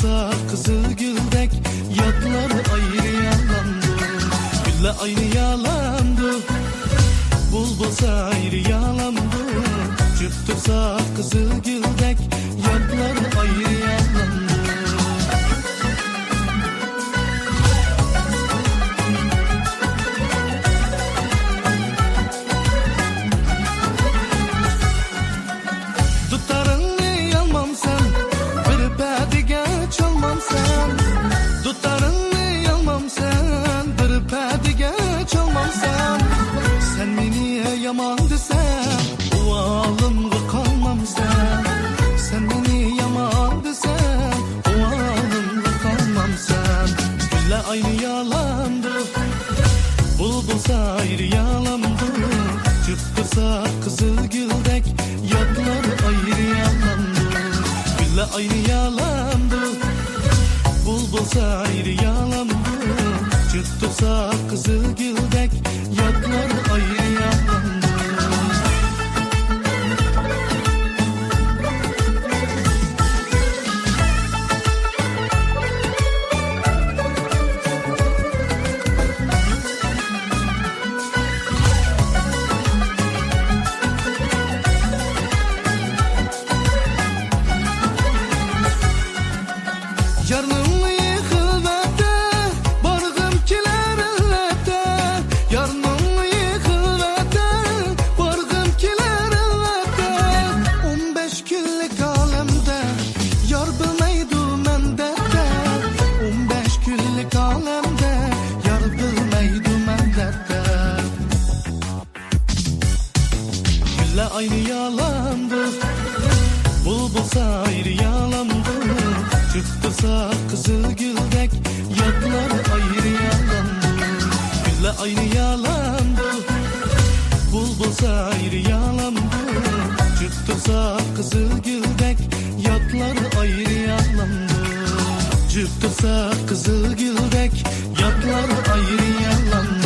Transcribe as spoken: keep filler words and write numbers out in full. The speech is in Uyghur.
قىزىل گۈلدەك يادلار ئايرى ئالامدۇ؟ گۈللەر ئايرى ئالامدۇ؟ بۇلبۇلسا ئايرى ئالامدۇ؟ جۈپ تۇرسا قىزىل گۈلدەك يادلار ئايرى ئالامدۇ؟ دۇتارىڭنى يالمامسەن، بىر پەدىگە چالمامسەن. دۇتارىڭنى يالمامسەن، بىر پەدىگە چالمامسەن. سەن مېنى يامان دېسەڭ، ئۇ ئالىمغا قالمامسەن. سەن مېنى يامان دېسەڭ، ئۇ ئالىمغا قالمامسەن. گۈللەر ئاينى يالامدۇ؟ بۇلبۇلسا ئايرى ئالامدۇ؟ جۈپ تۇرسا قىزىل گۈلدەك يادلار ئايرى ئالامدۇ؟ گۈللەر ئايرى ئالامدۇ؟ بۇلبۇلسا ئايرى ئالامدۇ؟ جۈپ تۇرسا قىزىل گۈلدەك يادلار ئايرى ئالامدۇ؟ يارنىڭ ئۆيى خىلۋەتتە، بارغۇم كېلەر ئەلۋەتتە. يارنىڭ ئۆيى خىلۋەتتە، بارغۇم كېلەر ئەلۋەتتە. ئون بەش كۈنلۈك ئالەمدە يار بىلمەيدۇ مەن دەردتە. ئون بەش كۈنلۈك ئالەمدە يار بىلمەيدۇ مەن دەردتە. گۈللەر ئاينى يالامدۇ؟ بۇلبۇلسا ئايرى يالامدۇ؟ جۈپ تۇرسا قىزىل گۈلدەك يادلار ئايرى يالامدۇ؟ گۈللەر ئاينى يالامدۇ؟ بۇلبۇلسا ئايرى يالامدۇ؟ جۈپ تۇرسا قىزىل گۈلدەك يادلار ئايرى يالامدۇ؟ جۈپ تۇرسا قىزىل گۈلدەك يادلار ئايرى يالامدۇ؟